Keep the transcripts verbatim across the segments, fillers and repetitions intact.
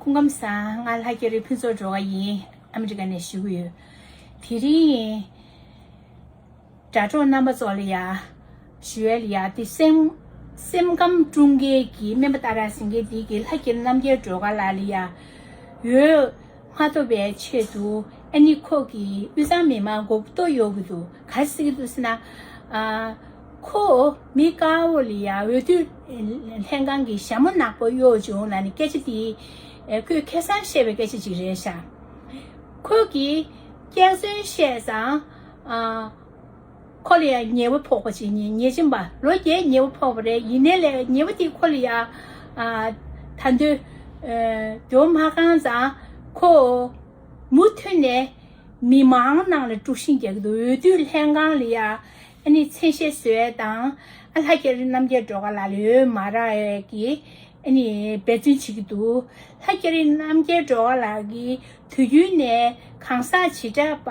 སྐུ་ཁམས་བཟང་། ང་ལྷ་རྒྱ་རི་ཕུན་ཚོགས་སྒྲོལ་དཀར་ཡིན། ཨ་མི་རི་ཀ་ནས་ཞུ་གི་ཡོད། དེ་རིང་དྲ་གྲོགས་རྣམ་པ་ཚོ་ལ་ཡ་ཞུ་ཡ་ལ་ཡ་དེ་སེམས་སེམས་ཁམས་དཀྲུག་མཁན་གྱི་སྨན་པ་ཏཱ་ར་ཟེར་མཁན་དེ་གི་ལྷ་རྒྱ་རི་རྣམ་རྒྱལ་སྒྲོལ་དཀར་ལགས་ལ་ཡ་འོས་མ་ཐོབ་པའི་ཆེད་དུ། ཨ་ནི་ཁོ་གིས་དབུས་གཙང་མི་མང་མགོ་སྐོར་གཡོག་གི་འདུག་ག་རེ་ཟེར་གི་འདུག་ཟེར་ན། ཨ། ཁོ་མི་དཀར་པོ་ལ་ཡ་འོས་བསྡུ་ལྷན་ཁང་གི་ཞྭ་མོ་ནག་པོ་གཡོག་བྱུང་ལབ་ནས་སྐད་ཆ་དེ། ཨ། ཁོས་ཁ་སང་བཤད་པའི་སྐད་ཆ་ཅིག་རེད་ཤག་ཁོ་གིས་སྐྱག་རྫུན་བཤད་ཙང་། ཨ། ཁོ་ལ་ཡ་ཉེས་པ་ཕོག་པ་ཅིག་ཡིན། ཉེས་ཅན་པ་ལོ་བརྒྱད་ཉེས་པ་ཕོག་པ་རེད། ཡིན་ནའི་ལས་ཉེས་པ་དེ་ཁོ་ལ་ཡ། ཨ། ད་དུང་། ཨ། འགྱོ་མ་བཀང་ཙང་ཁོ་མུ་མཐུད་ནས་མི་མང་ནང་ལ་དཀྲུག་ཤིང་རྒྱག་གི་འདུག་འོས་བསྡུ་ལྷན་ཁང་ལ་ཡ་ཨ་ནི་མཚན་ཤས་བཟོ་ཡས་དང་། ཨ། ལྷ་རྒྱ་རི་རྣམ་རྒྱལ་སྒྲོལ་དཀར་ལགས་ལ་འོས་མ་རག་ཡས་ཀྱི་ཨ་ནི་འབད་བརྩོན་བྱེད་ཀྱི་འདུག་ལྷ་རྒྱ་རི་རྣམ་རྒྱལ་སྒྲོལ་དཀར་ལགས་ཀྱིས་དུས་རྒྱུན་ནས་གང་ཟག་བྱེ་བྲག་པ་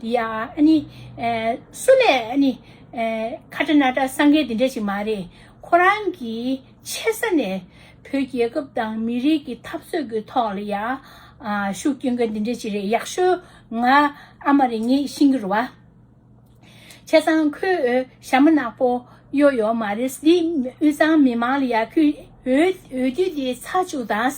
ལ་ཡ་ཨ་ནི། ཨ། སུ་ལས་ཨ་ནི། ཨ། ཁ་ཏ་ན་ཏ་བསམ་མཁན་དེ་འདྲ་ཞིག་མ་རེད། ཁོ་རང་གིས་ཆེ་ས་ནས་བོད་རྒྱལ་ཁབ་དང་མི་རིགས་ཀྱི་འཐབ་རྩོད་ཀྱི་ཐོག་ལ་ཡ། ཨ། ཤུགས་སྐྱོན་མཁན་དེ་འདྲ་ཞིག་རེད། ཡག་ཤོས་ང་ཨ་མ་རེད། ངས་ཤེས་ཀྱི་རེད་བ། བྱས་ཙང་ཁོས་ཞྭ་མོ་ནག་པོ་གཡོག་ཡོད་མ་རེད། འདི་དབུས་གཙང་མི་མང་ལ་ཡ་ཁོས་འོས་འོས་བསྡུ་དེ་ཚར་བཅུག་དང་།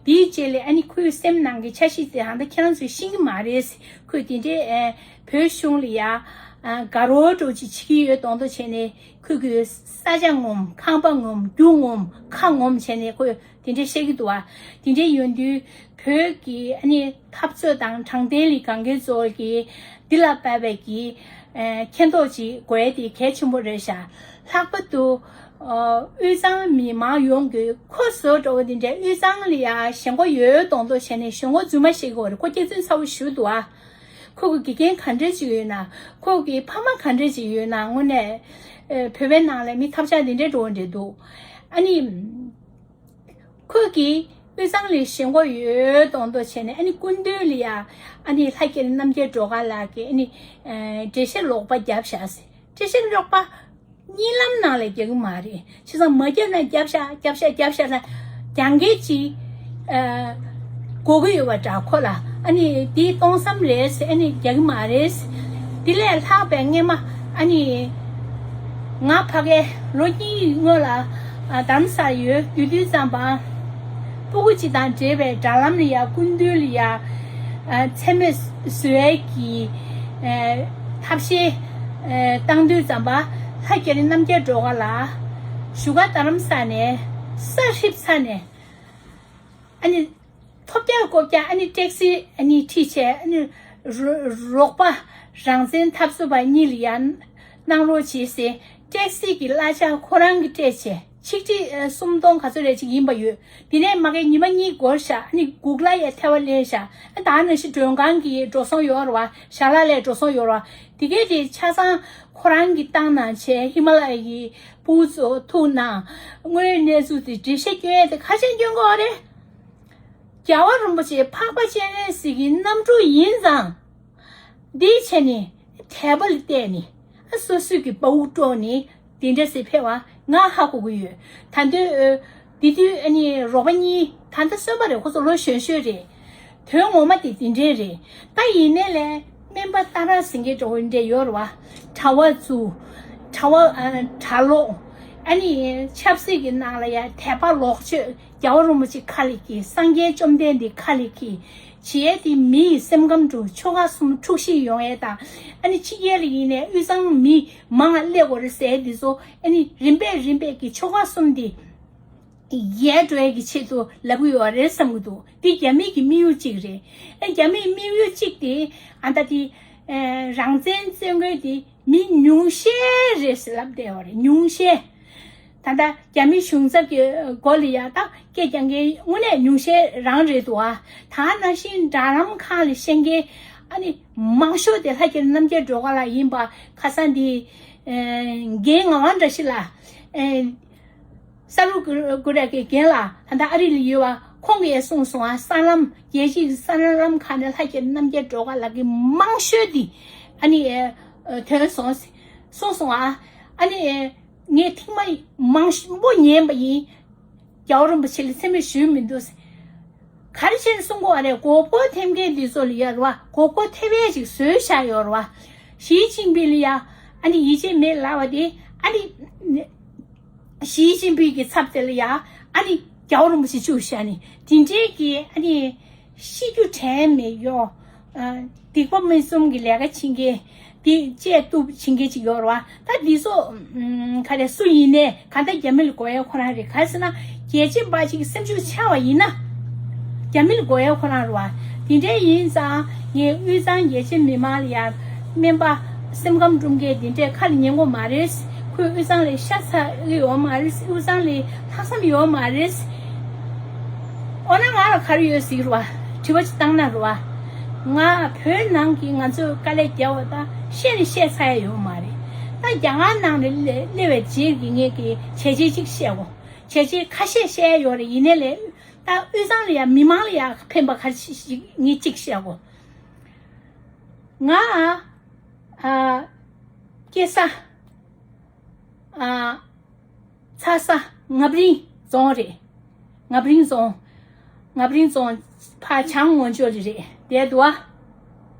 དེའི་རྗེས་ལ་ཨ་ནི་ཁོའི་སེམས་ནང་གི་འཆར་གཞི་དེ་ཧང་ད་ཁྱེད་རང་ཚོས་ཤེས་ཀྱི་མ་རེད། ཁོས་དེ་འདྲའི། ཨ། བོད་གཞུང་ལ་ཡ། ཨ། དགའ་རོགས་འདྲ་ཅིག་བྱེད་ཀྱི་ཡོད་མདོག་མདོག་བྱས་ནས་ཁོས་གི་ས་ཆ་ངོམ། ཁང་པ་ངོམ། རྒྱུ་ངོམ། ཁ་ངོམ་བྱས་ནས་ཁོས་དེ་འདྲ་བཤད་ཀྱི་འདུག་བ། དེ་འདྲ་ཡོང་དུས་བོད་ཀྱི་ཨ་ནི་འཐབ་རྩོད་དང་དྲང་བདེན་ལ་དགའ་མཁན་ཚོ་གིས་འདི་ལ་དཔག་པའི་གི། ཨ། མཁྱེན་རྟོགས་ཅིག་དགོས་ཡས་དེ་གལ་ཆེན་པོ་རེད་ཤག་ལྷག་པར་དུ། ཨ། དབུས་གཙང་མི་མང་ཡོངས་ཀྱིས་ཁོ་བཟོ་འདྲ་བོ་འདི་འདྲའི་དབུས་གཙང་ལ་ཡ་ཞེན་ཁོག་ཡོད་མདོག་མདོག་བྱས་ནས་ཞེན་ཁོག་རྫུན་མ་བཤད་ཀྱི་ཡོད་རེད། ཁོ་སྐྱག་རྫུན་ཚ་བོ་ཞེ་པོ་འདུག་ཨ། ཁོ་གི་དགེ་རྒན་ག་འདྲ་ཅིག་ཡོད་ན། ཁོ་གི་ཕ་མ་ག་འདྲ་ཅིག་ཡོད་ན། དངོས་གནས། ཨ། བོད་པའི་ནང་ལ་མི་ཐབས་ཆག་འདི་འདྲའི་འགྲོ་འདྲ་འདུག་ཨ་ནི། ཁོས་ཀྱིས་དབུས་གཙང་ལ་ཞེན་ཁོག་ཡོད་མདོག་མདོག་བྱས་ནས། ཨ་ནི་སྐུ་མདུན་ལ་ཡ། ཨ་ནི་ལྷ་རྒྱ་རི་རྣམ་རྒྱལ་སྒྲོལ་དཀར་ལགས་ཀྱིས་ཨ་ནི། ཨ། འགྲེལ་བཤད་ལོག་པ་བརྒྱབ་བཞག་ཟེར། འགྲེལ་བཤད་ལོག་པ་གཉིད་ལམ་ནང་ལ་རྒྱག་གི་མ་རེད། བྱས་ཙང་མ་བརྒྱབ་ན་རྒྱབ་ཤག་རྒྱབ་ཤག་རྒྱབ་ཤག་ལ་རྒྱག་མཁན་ཅིག་ཨ། དགོས་ཀྱི་ཡོད་པ་འདྲ། ཁོ་ལ་ཨ་ནི་འདི་སྟོང་བསམ་རེད་ཟེར། ཨ་ནི་རྒྱག་གི་མ་རེད། དེ་ལས་ལྷག་པའི་སྔས་མ་ཨ་ནི་ང་ཕ་གིར་ལོ་གཉིས་སྔོན་ལ། ཨ། རྡ་རམ་ས་ལ་ཡོད་དུས་དུས་ཙམ་པ། སྤུ་གུ་གཅིག་དང་འབྲེལ་བའི་དྲ་ལམ་ལ་ཡ་སྐུ་མདུན་ལ་ཡ། ཨ། མཚན་སྨད་བཟོ་ཡས་ཀྱི། ཨ། ཐབས་ཤེས། ཨ། བཏང་དུས་ཙམ་པ། ལྷ་རྒྱ་རི་རྣམ་རྒྱལ་སྒྲོལ་དཀར་ལགས་བཞུགས་སྒར་རྡ་རམ་ས་ལ་ནས་ས་ཧྲིབ་ཚར་ནས། ཨ་ནི་ཐོབ་རྒྱག་ལྐོག་རྒྱག་ཨ་ནི་ཊེག་སི་ཨ་ནི་ཁྲིད་བྱས། ཨ་ནི་རོ་རོགས་པ་རང་བཙན་འཐབ་རྩོད་པ་གཉིས་ལ་ཡ་གནང་རོགས་བྱེད་ཟེར། ཊེག་སི་གི་གླ་ཆ་ཁོ་རང་གིས་སྤྲད་བྱས། ཆིག་ཁྲི་ཨ་སུམ་སྟོང་ག་ཚོད་རེ་ཅིག་ཡིན་པ་ཡོད། དེ་ནས་མ་གི་ཉི་མ་གཉིས་འགོར་ཤག་ཨ་ནི་གུག་ལ་ཡ་ཐལ་བ་ལེན་ཤག་ཨ། ད་ནང་བཞིན་མགྲོན་ཁང་གི་འགྲོ་སོང་ཡོད་རེད་བ། ཞལ་ལག་ལ་འགྲོ་སོང་ཡོད་རེད་བ། དེ་གས་དེ་ཆ་ཚང་ཁོ་རང་གིས་བཏང་གནང་བྱས། ཧི་མ་ལ་ཡ་གི་སྤུ་གུ་ཚོ་ཐུག་གནང་། དངོས་ཡོད་གནས་ཚུལ་དེ་འགྲེལ་བཤད་སྐྱོན་ཡས་དེ་ཁ་ཤས་སྐྱོན་གྱི་ཡོད་རེད། རྒྱལ་བ་རིན་པོ་ཆེ་འཕགས་པ་སྤྱན་རས་གཟིགས་ཀྱི་རྣམ་སྤྲུལ་ཡིན་ཙང་། འདི་བྱས་ནས་དད་པ་ལ་བརྟེན་ནས་ཨ་སོ་སོའི་གི་དཔའ་བོ་དཀྲོགས་ནས་དེ་འདྲ་ཟེར་ཕེབས་པ་ང་ཧ་གོ་གི་ཡོད། ད་དུང་ཨ་དེ་དུས་ཨ་ནི་རོགས་པ་གཉིས། ད་ལྟ་གསོན་པ་རེད། ཁོ་ཚོ་ལོ་གཞོན་གཞོན་རེད། དོན་ངོ་མ་དེ་དེ་འདྲས་རེད། ད་ཡིན་ནའི་ལས་སྨན་པ་ཏཱ་ར་ཟེར་མཁན་འདྲ་བོ་འདྲ་ཡོད་རེད་བ། གྲྭ་བ་ཚོ། གྲྭ་བ་ཨ་གྲྭ་ལོག་ཨ་ནི་ཆབ་སྲིད་ཀྱི་ནང་ལ་ཡ་དད་པ་ལོག་སྤྱོད། རྒྱལ་བ་རིན་པོ་ཆེ་ཁ་ལ་འཁྱེར། སངས་རྒྱས་བཅོམ་ལྡན་འདས་ཁ་ལ་འཁྱེར། བྱས་ཏེ་མི་ཡི་སེམས་ཁམས་དུ་ཆོལ་ཁ་གསུམ་འཁྲུག་གཞི་ཡོང་ཡས་དང་། ཨ་ནི་ཕྱི་རྒྱལ་ལ་ཡིན་ནའི་དབུས་གཙང་མི་མང་ང་སླེབས་དགོས་རེད་ཟེར་དེ་ཚོ་ཨ་ནི་རིམ་པས་རིམ་པས་ཀྱི་ཆོལ་ཁ་གསུམ་དེ་ཡལ་འགྲོ་ཡས་ཀྱི་ཆེད་དུ་ལབ་ཀྱི་ཡོད་རེད་བསམ་གྱི་འདུག་དེ་རྒྱ་མི་གི་དམིགས་ཡུལ་གཅིག་རེད། ཨ་རྒྱ་མིའི་དམིགས་ཡུལ་གཅིག་དེ་ཨ་ད་དེ་ཨ་རང་བཙན་རྩོད་མཁན་དེ་མི་ཉུང་ཤས་རེད་ཟེར་ལབ་བསྡད་ཡོད་རེད། ཉུང་ཤས། ད་ལྟ་རྒྱ་མི་གཞུང་ཚབ་ཀྱི་སྒོ་ལ་ཡ་ད་སྐད་རྒྱག་མཁན་དངོས་གནས་ཉུང་ཤས་རང་རེད་འདུག་ཨ། ད་ནང་བཞིན་དྲ་ལམ་ཁག་ལ་བཤད་མཁན་ཨ་ནི་མང་ཤོས་དེ་ལྷ་རྒྱ་རི་རྣམ་རྒྱལ་སྒྲོལ་དཀར་ལགས་ཡིན་པ་ཁ་སང་འདི་ཨ་རྒན་ངག་དབང་བཀྲ་ཤིས་ལགས་ཨ་ས་རུ་གུ་ར་གི་རྒན་ལགས། ད་ལྟ་ཨ་རི་ལ་ཡོད་པ། ཁོང་གིས་གསུངས་སོང་ཨ། གསར་ལམ་རྒྱལ་སྤྱིའི་གསར་ལམ་ཁག་ནས་ལྷ་རྒྱ་རི་རྣམ་རྒྱལ་སྒྲོལ་དཀར་ལགས་ཀྱི་མང་ཤོས་དེ་ཨ་ནི་ཨ་ཐོན་སོང་གསུངས་སོང་ཨ། ཨ་ནི་ཨ་ངས་ཐེངས་མ་མང་པོ་ཉན་པ་ཡིན། རྒྱལ་བ་རིན་པོ་ཆེ་ལ་མཚན་སྨད་ཞུས་མི་འདུག་ག་རེ་བྱས་ནས་གསུང་གི་ཡོད་རེད། མགོ་སྐོར་ཐེབས་མཁན་འདི་ཚོ་ལ་ཡ་རེད་བ། མགོ་སྐོར་ཐེབས་ཡས་ཅིག་བཟོས་བཞག་ཡོད་རེད་བ། ཞི་ཅིན་ཕིང་ལ་ཡ་ཨ་ནི་ཡིད་ཆེས་མེད་ལབ་པ་དེ། ཨ་ནི་ཞི་ཅིན་ཕིང་གི་ཚབ་དེ་ལ་ཡ་ཨ་ནི་རྒྱལ་བ་རིན་པོ་ཆེ་བཅུག་བཞག་ནི་དེ་འདྲའི་གི་ཨ་ནི་ཤི་རྒྱུ་དྲན་མེད་ཡོ། ཨ། སྡིག་པ་མི་གསུམ་གྱི་ལས་ཀ་བྱེད་མཁན། དེ་བཅད་གཏུབ་བྱེད་མཁན་ཅིག་ཡོད་རེད་བ། ད་འདི་ཚོ་ཨམ། ག་རེ་སུ་ཡིན་ནའི་གང་ལྟར་རྒྱ་མི་ལ་དགོས་ཡ་ཁོ་རང་རེད། ག་རེ་ཟེར་ན་རྒྱལ་གཅེས་དཔའ་གཅིག་གི་སེམས་ཤུགས་ཆག་པ་ཡིན་ན། རྒྱ་མི་ལ་དགོས་ཡ་ཁོ་རང་རེད་བ། དེ་འདྲ་ཡིན་ཙང་ངས་དབུས་གཙང་རྒྱལ་གཅེས་མི་མང་ལ་ཡ་སྨན་པ་སེམས་ཁམས་སྒྲུབ་མཁན་དེ་འདྲས་ཁ་ལ་ཉན་དགོས་མ་རེད། ཁོས་དབུས་གཙང་ལ་ཤ་ཚ་གི་ཡོད་མ་རེད། དབུས་གཙང་ལ་ལྷག་བསམ་ཡོད་མ་རེད། འོ་ན་ང་ལ་ག་རེ་ཡོད་ཟེར་གི་རེད་བ། དྲི་བ་ཅིག་བཏང་ན་རེད་བ། ང་བོད་ནང་གི་ང་ཚོའི་དཀའ་ལས་རྒྱབ་པ་ད་བཤད་ནི་བཤད་ཚར་ཡ་ཡོད་མ་རེད། ད་རྒྱ་གར་ནང་ལ་སླེབས་པའི་རྗེས་ཀྱི་ངས་ཀྱི་བྱས་རྗེས་ཅིག་བཤད་གོ། བྱས་རྗེས་ཁ་ཤས་བཤད་ཡ་ཡོད་རེད། ཡིན་ནའི་ལས་ད་དབུས་གཙང་ལ་ཡ་མི་མང་ལ་ཡ་ཕན་པ་ཁ་ཤས་ཤིག་ངས་ཅིག་བཤད་གོ། ང་ཨ་སྐྱེས་ས་ཨ། ཚ་ས་ངབ་རིང་རྫོང་རེད། ངབ་རིང་རྫོང་། ངབ་རིང་རྫོང་ཕ་བྱང་ངོས་ཕྱོགས་ལ་རེད་བསྡད་འདུག་ཨ།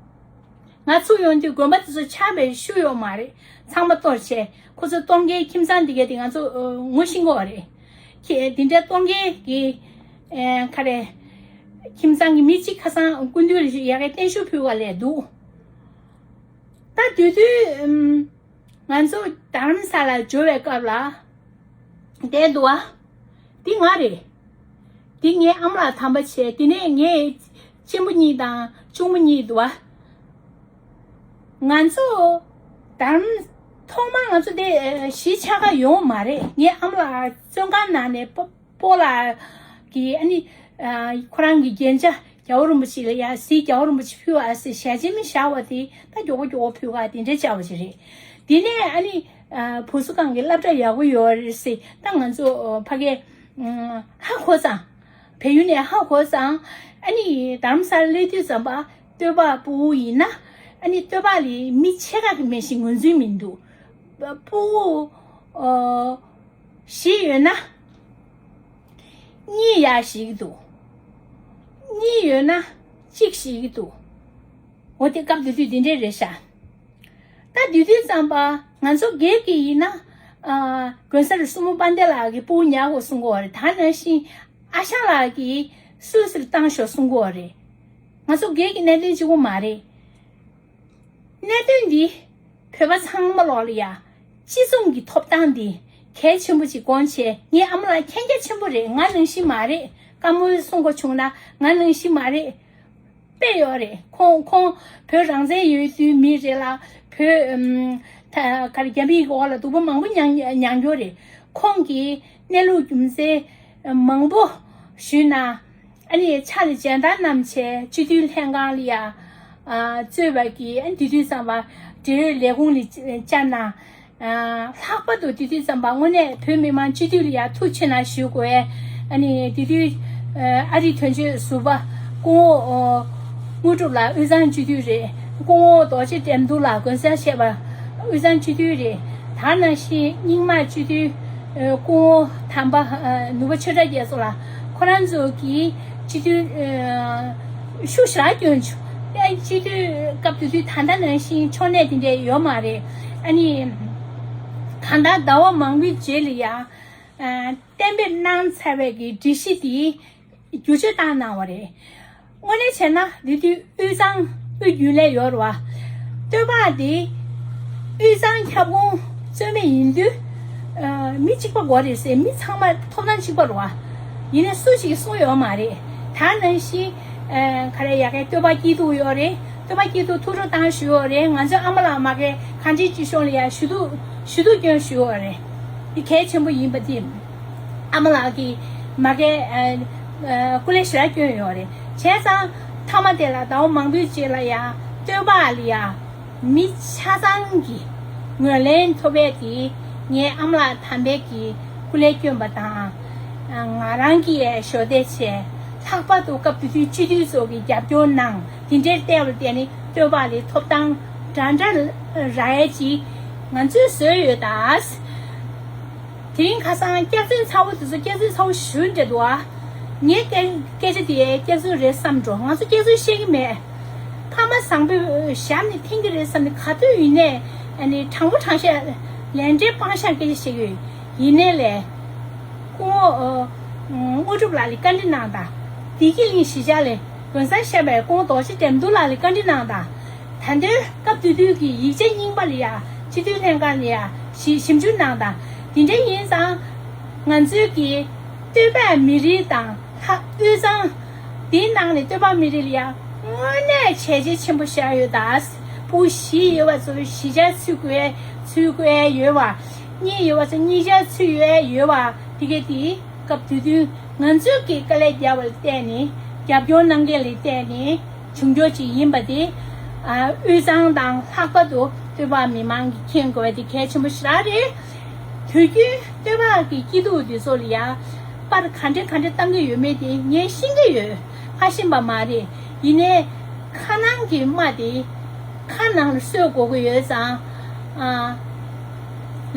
ང་ཚུར་ཡོང་དུས་དགོན་པ་དེ་ཚོ་ཆགས་པའི་ཤུལ་ཡོད་མ་རེད། ཚང་མ་གཏོར་བྱས། ཁོ་ཚོ་གཏོར་མཁན་ཁྱིམ་ཚང་འདི་ག་དེ་ང་ཚོ་ངོ་ཤེས་ཀྱི་ཡོད་རེད། ཁྱེད་དེ་འདྲ་གཏོར་མཁན་གྱི་ཨེ། ག་རེ། ཁྱིམ་ཚང་གི་མི་གཅིག་ཁ་སང་སྐུ་མདུན་ལ་ཡ་གི་བརྟན་བཞུགས་ཕུལ་བ་ལས་འདུག་ད་དེ་དུས་ཨམ། ང་ཚོ་དྷ་རམ་ས་ལ་འབྱོར་བའི་སྐབས་ལ། བསྡད་འདུག་བ། འདི་ང་རེད། འདི་ངའི་ཨ་མ་ལགས་དམ་པ་བྱས། དེ་ནས་ངའི་གཅེན་པོ་གཉིས་དང་གཅུང་མོ་གཉིས་འདུག་བ། ང་ཚོ་དྷ་རམ། ཐོག་མར་ང་ཚོ་འདི་གཞིས་ཆགས་ཀ་ཡོད་མ་རེད། ངའི་ཨ་མ་ལགས་བཙོན་ཁང་ནང་ནས་སྤོ་སྤོ་ལགས་ཀྱིས་ཨ་ནི་ཁོ་རང་གི་རྒྱན་ཆ་རྒྱལ་བ་རིན་པོ་ཆེ་ལ་ཡ་གཟིགས། རྒྱལ་བ་རིན་པོ་ཆེ་ཕུལ་བ་ཟེར། ཞལ་ཆེམས་བཞག་པ་དེ་ད་མགྱོགས་པོ་མགྱོགས་པོ་ཕུལ་ག་དེ་འདྲ་བྱ་བ་ཞིག་རེད། དེ་ནས་ཨ་ནི་བུ་གསོ་ཁང་གི་སློབ་གྲྭ་ཡག་པོ་ཡོད་རེད་ཟེར། ད་ང་ཚོ་ཕ་གིར་ཧ་གོ་ཙང་། བལ་ཡུལ་ནས་ཧ་གོ་ཙང་། ཨ་ནི་དྷ་རམ་ས་ལ་སླེབས་དུས་ཙམ་པ་སྟོད་པ་སྤུ་བོ་ཡིན་ན། ཨ་ནི་སྟོད་པ་ལ་མི་ཕྱེད་ཀ་གི་མེད་བཞིན་ངོས་འཛིན་མི་འདུག་སྤུ་བོ་བཞི་ཡོད་ན། གཉིས་ཡར་བཞེངས་ཀྱི་འདུག་གཉིས་ཡོད་ན་གཅིག་བཞེངས་ཀྱི་འདུག་འོ་དེ་སྐབས་དེ་དུས་དེ་འདྲས་རེད་ཤག་ད་དེ་དུས་ཙམ་པ་ང་ཚོ་སྒེར་གྱི་ཡིན་ན། ཨ། དགོན་གསར་སྲུ་མོ་དཔལ་ལྡན་ལགས་ཀྱིས་སྤུ་གུ་ཉར་དགོས་གསུང་གི་ཡོད་རེད། ད་ནང་བཞིན་ཨ་ཞང་ལགས་ཀྱིས་སུད་སིར་བཏང་ཤོག་གསུང་གི་ཡོད་རེད། ང་ཚོ་སྒེར་གྱི་གནད་དོན་གཅིག་པོ་མ་རེད། གནད་དོན་འདི་བོད་པ་ཚང་མ་ལོག་ལ་ཡ། སྤྱི་ཚོགས་ཀྱི་ཐོབ་ཐང་འདི་གལ་ཆེན་པོ་ཅིག་དགོངས་བྱས། ངའི་ཨ་མ་ལགས་མཁྱེན་རྒྱ་ཆེན་པོ་རེད། ང་ནང་བཞིན་མ་རེད། བཀའ་མོལ་གསུང་དགོས་བྱུང་ན་ང་ནང་བཞིན་མ་རེད། དཔེ་ཡོད་རེད། ཁོང་ཁོང་བོད་རང་བཙན་ཡོད་དུས་མི་རེད་ལ། བོད་ཨམ། ད་ག་རེ། རྒྱ་མིའི་འོག་ལ་སྡུག་པོ་མང་པོ་མྱངས་མྱངས་ཡོད་རེད། ཁོང་གིས་གནས་ལུགས་རྒྱུ་མཚན་མང་པོ་ཞུས་ན། ཨ་ནི་ཕྱག་ལ་མཇལ་དར་བསྣམས་བྱས་སྤྱི་འཐུས་ལྷན་ཁང་ལ་ཡ། ཨ། གཙོས་པ་གི་ཨ་ནི་དེ་དུས་ཙམ་པ་འབྲེལ་ཡོད་ལས་ཁུངས་ལ་བཅར་ན། ཨ། ལྷག་པར་དུ་དེ་དུས་ཙམ་པ་དངོས་གནས་བོད་མི་མང་སྤྱི་འཐུས་ལ་ཡ་ཐུགས་ཆེ་གནང་ཞུ་དགོས། ཨ་ནི་དེ་དུས་ཨ་རིའི་དོན་གཅོད་ཟུར་པ་སྐུ་ངོ་དངོས་གྲུབ་ལགས་དབུས་གཙང་སྤྱི་འཐུས་རེད། སྐུ་ངོ་རྡོ་རྗེ་འགྲན་བསྡུར་ལགས་དགོན་གསར་བཤད་པ་དབུས་གཙང་སྤྱི་འཐུས་རེད། ད་ནང་བཞིན་རྙིང་མ་སྤྱི་འཐུས་སྐུ་ངོ་དམ་པ་ནུས་པ་ཆོས་གྲགས་རྒྱ་མཚོ་ལགས། ཁོ་རང་ཚོ་གིས་སྤྱི་འཐུས་ཤུགས་ཞེ་དྲག་བསྐྱོན་བྱུང་། ཨ། སྤྱི་འཐུས་སྐབས་དེ་དུས་ད་ལྟ་ནང་བཞིན་ཕྱོགས་གནས་དེ་འདྲས་ཡོད་མ་རེད། ཨ་ནི་གང་ལྟར་ཟླ་བ་མང་པོའི་རྗེས་ལ་ཡ། ཨ། གཏན་འབེབས་གནང་ཚར་བའི་གི་སྒྲིག་གཞི་དེ་བསྒྱུར་བཅོས་བཏང་གནང་བ་རེད། དངོས་གནས་བྱས་ན་དེ་དུས་དབུས་གཙང་དབུས་རྒྱུན་ལས་ཡོད་རེད་བ། སྟོད་པ་དེ་དབུས་གཙང་ཁྱབ་ཁོངས་རྩོད་མེད་ཡིན་དུས། ཨ། མི་གཅིག་པ་དགོས་རེད་ཟེར། མི་ཚང་མ་ཐོབ་ཐང་གཅིག་པ་རེད་བ། ཡིན་ནའི་སུ་ཞིག་གིས་གསུངས་ཡོད་མ་རེད། ད་ནང་བཞིན། ཨ། ག་རེ། ཡ་གི་སྟོད་པ་སྐྱིད་སྡུག་ཡོད་རེད། སྟོད་པ་སྐྱིད་སྡུག་ཐུགས་སྤྲོ་བཏང་ཞུས་ཡོད་རེད། ང་ཚོའི་ཨ་མ་ལགས་མ་གི་གངས་ཅན་སྐྱིད་གཤོངས་ལ་ཡ་ཞུ་གཏུག་ཞུ་གཏུག་སྐྱོན་ཞུས་ཡོད་རེད། འདི་གལ་ཆེན་པོ་ཡིན་པ་འདི་ཨ་མ་ལགས་ཀྱིས་མ་གི། ཨ། ཨ། སྐུ་ལས་ཞེ་དྲག་བསྐྱོན་ཡོད་རེད། བྱས་ཙང་མཐའ་མ་དེ་ལ་ཟླ་བ་མང་པོའི་རྗེས་ལ་ཡ་སྟོད་པ་ལ་ཡ། མི་ཆ་ཚང་གི་ངོས་ལེན་ཐོབ་པའི་དེ་ངའི་ཨ་མ་ལགས་དམ་པའི་གི་སྐུ་ལས་བསྐྱོན་པ་དང་། ང་རང་གིས་ཞོ་འདེབས་བྱས། ལྷག་པར་དུ་སྐབས་དེ་དུས་སྤྱི་འཐུས་ཚོ་གི་རྒྱབ་སྐྱོར་གནང་། དེ་འདྲའི་ལྟས་ལ་བརྟེན་ནས་སྟོད་པ་ལའི་ཐོབ་ཐང་འདྲ་འདྲ་རག་ཡས་ཅིག་ང་ཚོས་བཟོས་ཡོད་ད། དེ་རིང་ཁ་སང་སྐྱག་རྫུན་ཚ་བོ་དེ་ཚོ་སྐྱག་རྫུན་ཚ་བོ་ཞུ་འདྲ་འདུག་ཨ། ངའི་སྐད་སྐད་ཆ་དེ་སྐྱག་རྫུན་རེད་བསམ་འགྲོ། ང་ཚོ་སྐྱག་རྫུན་བཤད་ཀྱི་མེད། ཕ་མ་བཟང་པོའི་ཞབས་ནས་འཐེན་གྱི་རེད་བསམ་ནས། ག་དུས་ཡིན་ནའི་ཨ་ནི་དྲང་པོ་དྲང་བཤད། ལན་འདྲེན་སྤང་བཤད་སྐད་ཆ་བཤད་ཀྱི་ཡོད། ཡིན་ནའི་ལས་སྐུ་ངོ་ཨ་དངོས་གྲུབ་ལགས་ལ་བཀའ་འདྲི་གནང་དང་། བདེ་སྐྱིད་གླིང་གཞིས་ཆགས་ལས་དགོན་གསར་བཞེངས་པའི་སྐུ་ངོ་རྡོ་རྗེ་འགྲན་བསྡུར་ལགས་ལ་བཀའ་འདྲི་གནང་དང་། ད་དུང་སྐབས་དེ་དུས་ཀྱི་ཡིག་ཆ་རྙིང་པ་ལ་ཡ་སྤྱི་འཐུས་ལྷན་ཁང་ལ་ཡ་ཞིབ་ཞིབ་འཇུག་གནང་དང་། དེ་འདྲ་ཡིན་ཙང་ང་ཚོའི་གི་སྟོད་པའི་མི་རིགས་དང་ལྷ་དབུས་གཙང་། དེའི་ནང་ནས་སྟོད་པ་མི་རིགས་ལ་ཡ་དངོས་གནས་བྱས་རྗེས་ཆེན་པོ་བཞག་ཡོད་ད། ཕྲུ་གུ་བཞི་ཡོད་པ་ཚོ་གཞིས་ཆགས་ཚུད་དགོས་ཚུད་དགོས་ཡོད་པ། གཉིས་ཡོད་པ་ཚོ་གཉིས་ཆ་ཚུད་ཡོད་ཡོད་པ། དེ་ག་དེ་སྐབས་དེ་དུས་ང་ཚོའི་གི་དཀའ་ལས་བརྒྱབ་པ་ལ་བརྟེན་ནས། རྒྱབ་སྐྱོར་གནང་མཁན་ལ་བརྟེན་ནས་བྱུང་རྒྱུ་ཅིག་ཡིན་པ་དེ། ཨ་དབུས་གཙང་དང་ལྷག་པར་དུ་སྟོད་པ་མི་མང་གིས་མཁྱེན་དགོས་པ་དེ་གལ་ཆེན་པོ་ཞེ་དྲག་རེད། དུས་རྒྱུན་སྟོད་པ་གི་སྐྱིད་སྡུག་དེ་ཚོ་ལ་ཡ་པར་ག་འདྲ་ག་འདྲ་བཏང་གི་ཡོད་མེད་དེ་ངས་ཤེས་ཀྱི་ཡོད། ཧ་ཤེས་པ་མ་རེད། ཡིན་ནའི་ཁ་ནང་གི་རྨ་དེ་ཁ་ནང་ལ་གསོས་དགོས་ཀྱི་ཡོད་ཙང་། ཨ་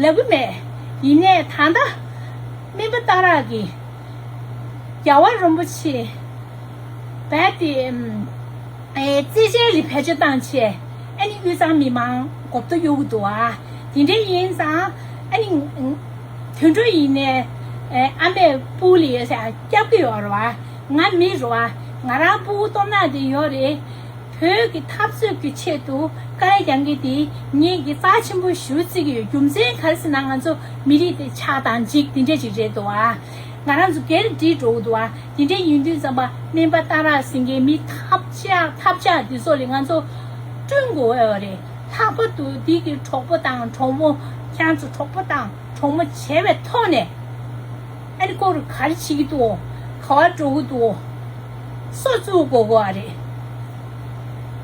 ལབ་གི་མེད། ཡིན་ནའི་ད་ལྟ་སྨན་པ་སྟག་ར་གིས་རྒྱལ་བ་རིན་པོ་ཆེ་རྦད་དེ་ཨེ་རྩེད་འཇལ་ལ་བེད་སྤྱོད་བཏང་བྱས། ཨ་ནི་དབུས་གཙང་མི་མང་མགོ་སྐོར་གཡུག་གི་འདུག་ཨ། དེ་འདྲ་ཡིན་ཙང་ཨ་ནི་དུད་འགྲོ་ཡིན་ནའི་ཨ་མའི་སྤུ་ལ་ཡོད་ས་སྐྱབས་ཀྱི་ཡོད་རེད་བ། ང་མི་རེད་བ། ང་རང་སྤུ་གུ་སྟོབས་ན་དེ་ཡོད་རེད། བོད་ཀྱི་འཐབ་རྩོད་ཀྱི་ཆེད་དུ་དཀའ་ལས་རྒྱག་མཁན་དེ་ངེད་ཀྱིས་རྩ་ཆེན་པོ་ཞེ་པོ་བརྩི་གི་ཡོད། རྒྱུ་མཚན་ག་རེ་ཟེར་ན། ང་ཚོ་མི་རིགས་དེ་ཆགས་སྡང་འཇིགས་དེ་འདྲ་ཅིག་རེད་འདུག་ཨ། ང་རང་ཚོ་སྒེར་འདྲིས་འགྲོ་གི་འདུག་ཨ། དེ་འདྲ་ཡིན་དུས་ཙམ་པ་སྨན་པ་སྟག་ར་ཟེར་མཁན་མི་ཐབས་ཆག་ཐབས་ཆག་དེ་ཚོ་ལ་ང་ཚོ་བསྐྲུན་དགོས་པ་རེད། ལྷག་པར་དུ་འདི་གི་གྲོགས་པོ་དང་གྲོགས་མོ། ཁྱེད་ཚོ་གྲོགས་པོ་དང་གྲོགས་མོ་བྱས་པའི་ཐོག་ནས། ཨ་ནི་ཁོ་རུ་ག་རེ་བྱེད་ཀྱི་འདུག་ག་བར་འགྲོ་གི་འདུག་སོ་བཙུགས་དགོས་དགོས་པ་རེད།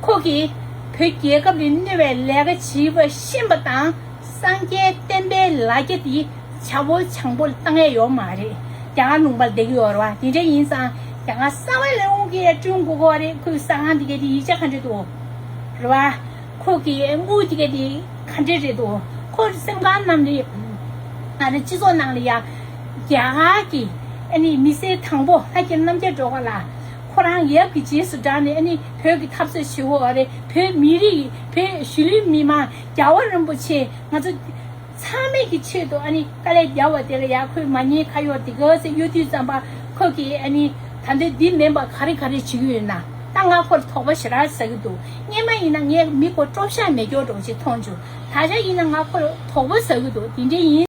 ཁོ་གིས་བོད་རྒྱལ་ཁབ་ལ་གནོད་པའི་ལས་ཀ་བྱས་པ་ཤེས་པ་དང་། སངས་རྒྱས་བསྟན་པའི་ལ་རྒྱ་དེ་ཇ་བོ་ཆང་བོ་ལ་བཏང་ཡས་ཡོད་མ་རེད། རྒྱ་གར་ལུང་པར་བསྡད་ཀྱི་ཡོད་རེད་བ། དེ་འདྲ་ཡིན་ཙང་རྒྱ་གར་གསང་བའི་ལས་ཁུངས་ཀྱིས་བསྐྲུན་དགོས་ཀྱི་རེད། ཁོའི་གསང་ཁང་དེ་གའི་དེ་ཡིག་ཆ་ག་འདྲ་འདུག་རེད་བ། ཁོ་གི་དངུལ་དེ་གའི་དེ་ག་འདྲ་རེད་འདུག་ཁོ་སེམས་ཁང་ནང་ལ་ང་རང་སྤྱི་ཚོགས་ནང་ལ་ཡ་རྒྱ་གར་གྱི་ཨ་ནི་མི་སེར་དང་པོ་ལྷ་རྒྱལ་རྣམ་རྒྱལ་སྒྲོལ་དཀར་ལགས། ཁོ་རང་ཡབ་ཀྱི་རྗེས་སུ་འབྲངས་ནས་ཨ་ནི་བོད་ཀྱི་འཐབ་རྩོད་བྱེད་ཀྱི་ཡོད་རེད། བོད་མི་རིགས། བོད་གཞིས་ལུས་མི་མང་། རྒྱལ་བ་རིན་པོ་ཆེ། ང་ཚོ་ཚང་མས་ཀྱི་ཆེད་དུ་ཨ་ནི་དཀའ་ལས་བརྒྱབ་པ་དེ་ལ་ཡ་ཁོས་མ་ཉེས་ཁ་གཡོག་དེ་ག་ཚོད་གཡོག་དུས་ཙམ་པ། ཁོ་གིས་ཨ་ནི་ད་འདོད་འདི་མིན་པ་ག་རེ་ག་རེ་བྱེད་ཀྱི་ཡོད་ན། ད་ང་ཁོར་དོགས་པ་ཞེ་དྲག་ཟ་གི་འདུག་སྔན་མ་ཡིན་ན་ངས་མི་ཁོ་སྤྲོ་ཤ་མེ་སྒྱོགས་འདྲ་བོ་ཅིག་མཐོང་བྱུང་། ད་ཆ་ཡིན་ན་ང་ཁོར་དོགས་པ་ཟ་གི་འདུག་དེ་འདྲ་ཡིན།